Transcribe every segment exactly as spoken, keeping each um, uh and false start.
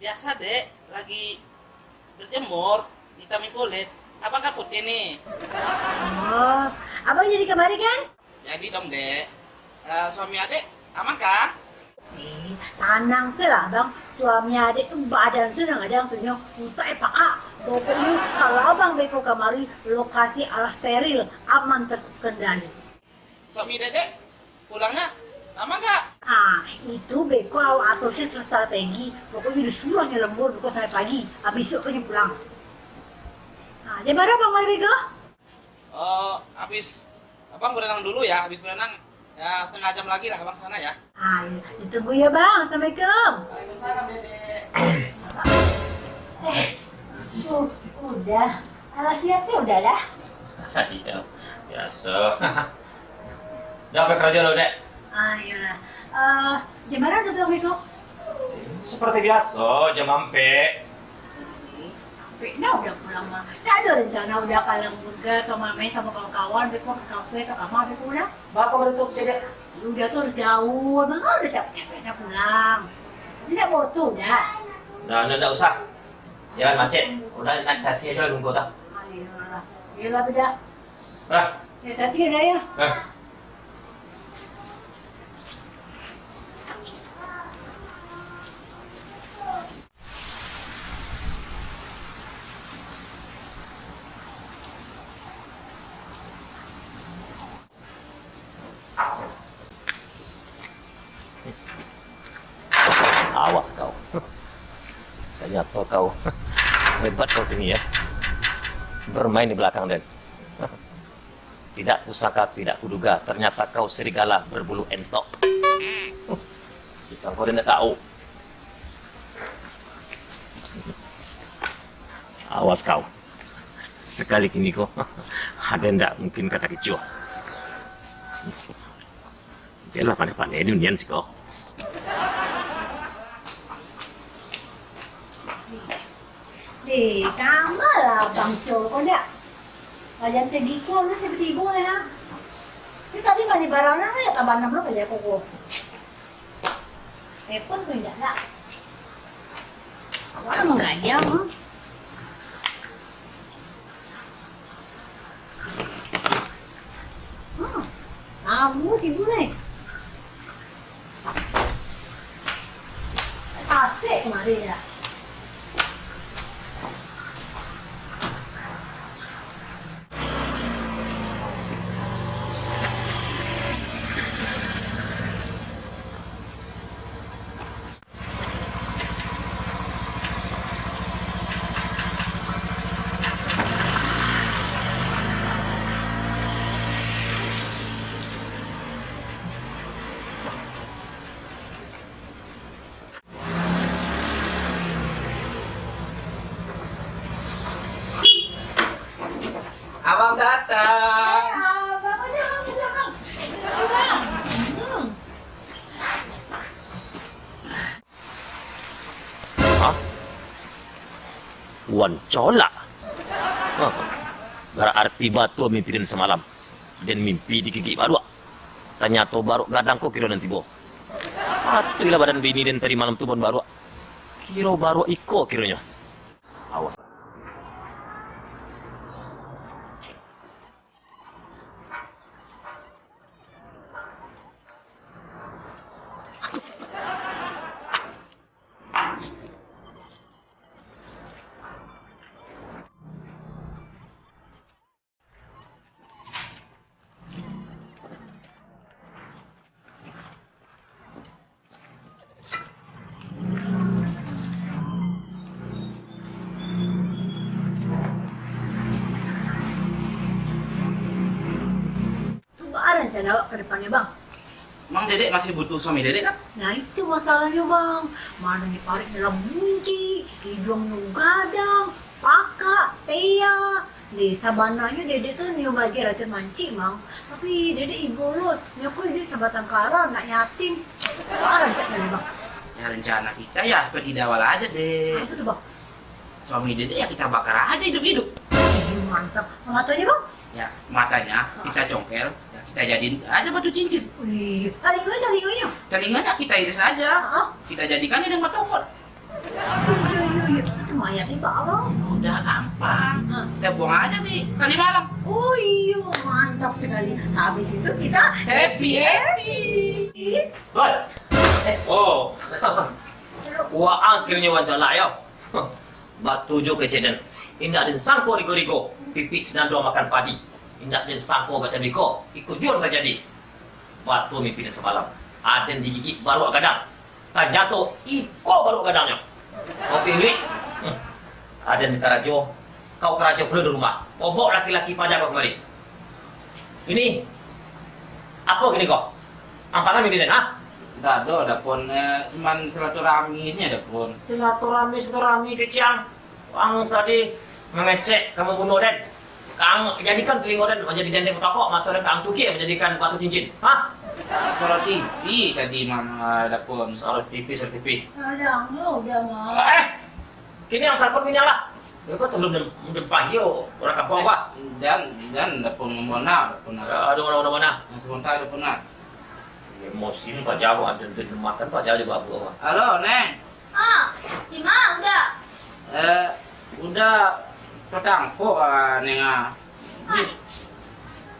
Biasa, Dek, lagi berjemur, hitam kulit. Abang kan putih nih. Oh, abang jadi kamari kan? Jadi dong, Dek. Eh, suami adek aman kan? Eh, tanang se lah, Bang. Suami adek tu badan se nan gadang tu nyo. Utak e pakak. Pokoknyo, kalau abang beko kamari, lokasi alah steril, aman terkendali. Suami dedek pulangnya lama nggak? Ah, itu beko awak atur se strategi. Pokoknyo disuruahnyo lembur beko sampai pagi. Habis esok kan nyo pulang. Ah, jam bara abang mari beko? Oh, habis abang berenang dulu ya, habis berenang ya setengah jam lagi lah abang sana ya. Ah, iya. Ditunggu ya, Bang. Assalamualaikum. Waalaikumsalam, Dedek. Eh, uh, udah. Alah siap sih udah lah. Iya, biasa. Udah sampai kerja lo, Dek? Ah, iyalah. Eh, jam bara tu, Assalamualaikum? Seperti biasa, jam ampek. Ampek dah udah pulang mah. Tak ada rencana udah ka lembur ka, ka main-main sama kawan-kawan, beko ka kafe, ka kamar, beko udah? Bako baru tu jadi. Udah tu harus gaul, mangga udah capek-capek nak pulang. Indak boto udah. Nah, nah, ndak usah. Jalan macet. Udah, nak kasih aja nunggu dah. Ayolah. Iyalah, beda. Nah. Ya, tadi ada ya. Nah. Awas kau. Tanyato kau. Hebat kau kini, ya. Bermain di belakang den. Tidak kusangka, tidak kuduga, ternyata kau serigala berbulu entok. Bisa kau den tak tahu. Awas kau. Sakali kini ko, aden ndak mungkin ka takicuah. Bialah pandai-pandai ni nian siko. Eh, kama lah Abang Col ko ndak? Lah jam sagiko tu, sagiko tibo lah. Ni tadi mani barang lah, ya, tabanam lah banyak koko. Telepon tu indak nak. Awak memang gaya, ha? Hmm. Lamo tibo ni. Sasek kamari dah. Abang datang. Hah? Wan colak? Hah. Bararti batua mimpi den samalam. Den mimpi digigik baruak. Tanyato baruak gadang ko kiro nan tibo. Patuiklah badan bini den tadi malam tu ban baruak. Kiro baruak iko kironyo. Awas. Tu baa rancana awak ka depannyo, Bang? Mang Dedek masih butuh suami Dedek, kan? Nah, itu masalahnyo, Bang. Mano ni parik dalam munci, iduangnyo gadang, pakak, tea. Deh, sabananyo Dedek tu nio bagi racun mancik, Mang. Tapi Dedek ibo lo, nyo ko iduik sabatang kara, anak yatim. Baa rancana ni, Bang? Ya, rencana kita ya, seperti di awal aja, Dek. Apa tu, Bang? Suami Dedek ya kita bakar aja hidup-hidup. Ih, mantap. Matanya, Bang? Ya, matanya kita congkel, ya, kita jadiin aja batu cincin. Wih, talingo, talingonyo? Talinganya kita iris aja. Heeh. Kita jadikan dia batokot. Jadi, Pak, apa? Udah gampang. Hmm. Kita buang aja di kali malam. Oh, iyo, mantap sekali. Habis itu kita happy-happy. Hoi. Oh. Waang kironyo wancalak, yo. Batuju kecek den. Indak den sangko rigo-rigo, pipik sinando makan padi. Indak den sangko bacam iko, iko juo nan tajadi. Batua mimpi den samalam. Aden digigik baruak gadang. Tanyato iko baruak gadangnyo. Kopi iluik. Hmm. Aden karajo, kau karajo pulo di rumah. Obok laki-laki paja kau kamari. Ini, apo kini ko? Ampang kami di den, ha? Ndak ado, Dapun. Eh, cuman silaturahmi se, Dapun. Silaturahmi, silaturahmi, kecek ang. Ang tadi mangecek ka mambunuah den. Ang jadikan talingo den manjadi dendeng batokok, mato den ka ang cukia manjadikan batu cincin. Ha? Sorot T V tadi, Mam, eh, Dapun. Sorot T V, sorot T V. Sadang lo, udah, Mam. Eh! Kini ang talepon bini ang lah. Yo kan, sabalun den, den panggil urang kampuang, bah. Jan, jan, Dapun, mambona, Dapun. Aduh, mambona, mambona. Sabanta, Dapun, nah. Emosi ni paja, bah, den, den makan paja jo babuak, bah. Halo, Neng. Ah, di ma Uda? Eh, Uda tatangkok, ah, Neng, ah. Ah,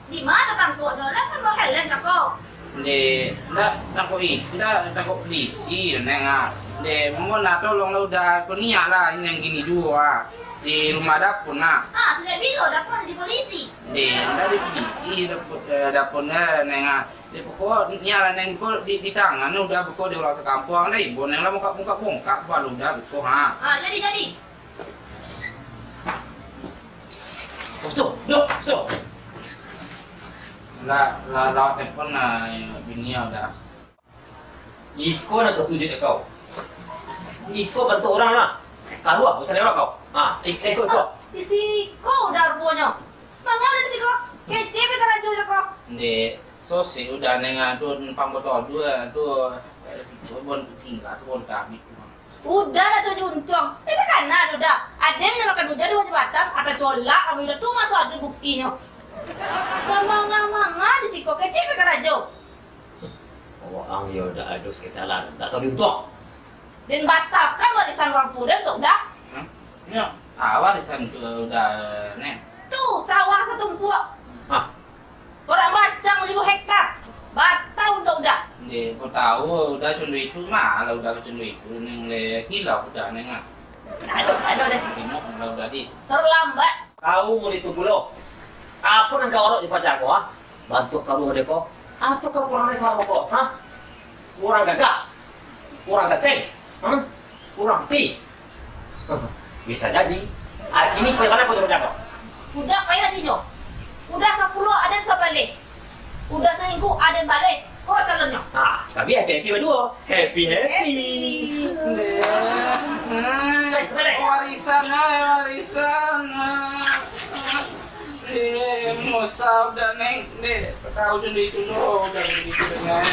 di ma tatangkoknyo? Lah kan bawa helm cako. Ndeh, ndak tangkok i-, ndak tangkok polisi, Neng, ah. Ndeh, mohon lah, tolonglah Uda, ko niaik lah, nan kini juo, ah. Di rumah Dapun, ah. Ah, sajak bilo Dapun di polisi? Ndeh, ndak di polisi, Dapun, eh, Dapun, eh, Neng, ah. Di pokok, niaik lah, Neng, ko di, di tangan, Uda beko di urang sakampuang, ndak ibo, Neng, lah bongkak-bongkak, bongkak, baru Uda beko, ha. Ah, jadi, jadi. Oso, dok, oso. Lah, lah, lawak telepon lah, bini Uda. Iko nan katuju dek kau. Iko bantuak urang lah. Karuah, basalero kau. Ha, ik-, iko, iko. Di siko Uda ruponyo. Manga Uda di siko? Kecek be karajo jo ko. Ndeh, sosik Uda, Neng, ah, tu numpang botol tu, ah, tu, eh, siko bon tingga sabonta abih tu. Uda lah tu juntuang. Eh, takana Uda. Aden nyo makan Uda di bawah jambatan, aka colak kami Uda tu masuak ado buktinyo. Manga-manga di siko, kecek be karajo. Waang yo dak ado sakitalan, dak tau diuntuang. Den batalkan warisan urang tuo den tu, Uda. Hah? Nyo, ah, warisan tu Uda, Neng. Tu, sawah satumpuak. Hah? Urang bacang limo hektar. Batal untuak Uda. Ndeh, ko tau Uda cunduik itu, malah Uda cunduik itu, Neng, le, kilau Uda, Neng, ah. Aduh, aduh deh. Tengok lah Uda di. Terlambat. Kau mun itu pulo. Apo nan kau arok di paja ko, ha? Bantuak karuah dek ko. Apo kau kurang aja samo ko, ha? Kurang gagah. Kurang gateng. Ha? Kurang pi. Bisa jadi. Ah, kini pai mano kau di paja ko? Uda pai lagi nyo. Uda sapuluah aden sabaleh. Uda saminggu aden baleh. Ko calonnyo. Ah, tapi happy-happy baduo. Happy-happy. Ndeh. Eh, balik. Warisan, ai, warisan. Ndeh, musa Uda, Neng. Ndeh, tau sandiri tu, Neng. Uda sandiri tu, Neng.